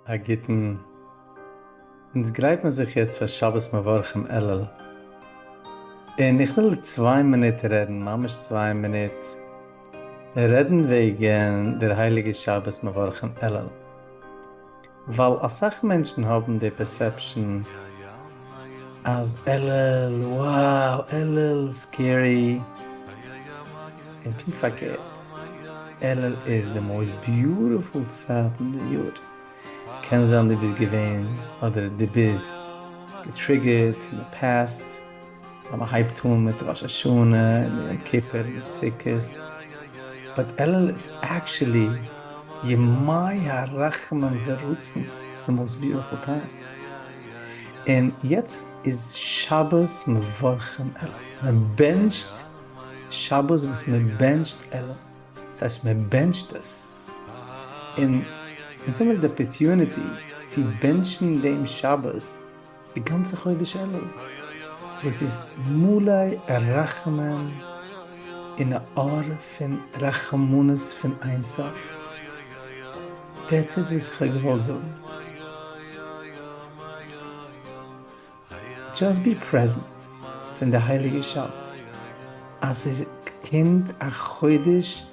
א גוטן, אונז גרייט מיר זיך יעצט פאר שבת מברכים אלול, און איך וויל צוויי מינוט רעדן, ממש צוויי מינוט, רעדן וועגן דער הייליגער שבת מברכים אלול, ווייל אסאך מענטשן האבן די perception אז אלול, wow, אלול, scary, און פונקט פארקערט, אלול איז די most beautiful צייט אין די יאר. קען זיין דו ביסט געווען אדער דו ביסט גע triggered פון די past, אז מען הייבט אן מיט ראש השנה און יום כיפור מיט סוכות, but אלול איז actually ימי הרחמים ורצון, ס'איז די most beautiful time. און יעצט איז שבת מברכים אלול, מען בענטשט שבת וואס מען בענטשט אלול, דאס הייסט מען בענטשט עס, און אונז האמיר די opportunity צו בענטשן דעם שבת די גאנצע חודש אלול, וואס איז מלא רחמים און א אור פון רחמנות פון אין סוף. That's it וואס איך האב געוואלט זאגן. Just be present פון די הייליגע שבת אז עס קומט א חודש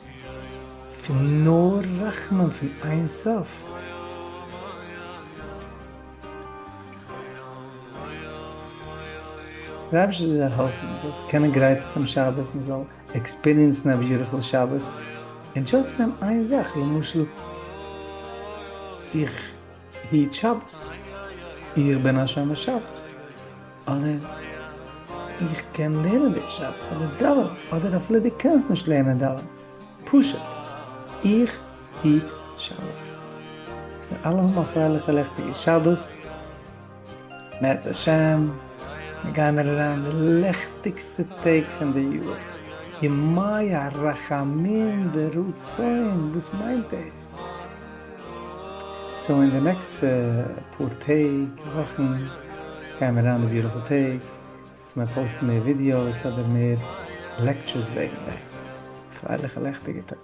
פון נאר רחמים פון אין סוף. דער אייבערשטער זאל העלפן מען זאל זיך קענען גרייטן צום שבת, מען זאל experience ן א beautiful שבת, און just נעם איין זאך, למשל איך היט שבת, איך בין א שומר שבת, אדער איך קען לערנען די שבת, אדער דאווענען, אדער אפילו דו קענסט נישט לערנען דאווענען, פשוט איך היט שבת. זאל מיר אלע האבן א פרייליכע לעכטיגע שבת, בעזהשם, מיר גיימיר אריין אין די לעכטיגסטע טעג פון די יאר, ימי הרחמים ורצון, וואס מיינט דאס? So אין די נעקסטע פאר טעג, וואכן, גייען מיר אריין די beautiful טעג, צו מיר post ן מער ווידיאוס אדער מער lectures וועגן דעם. פרייליכע לעכטיגע טאג.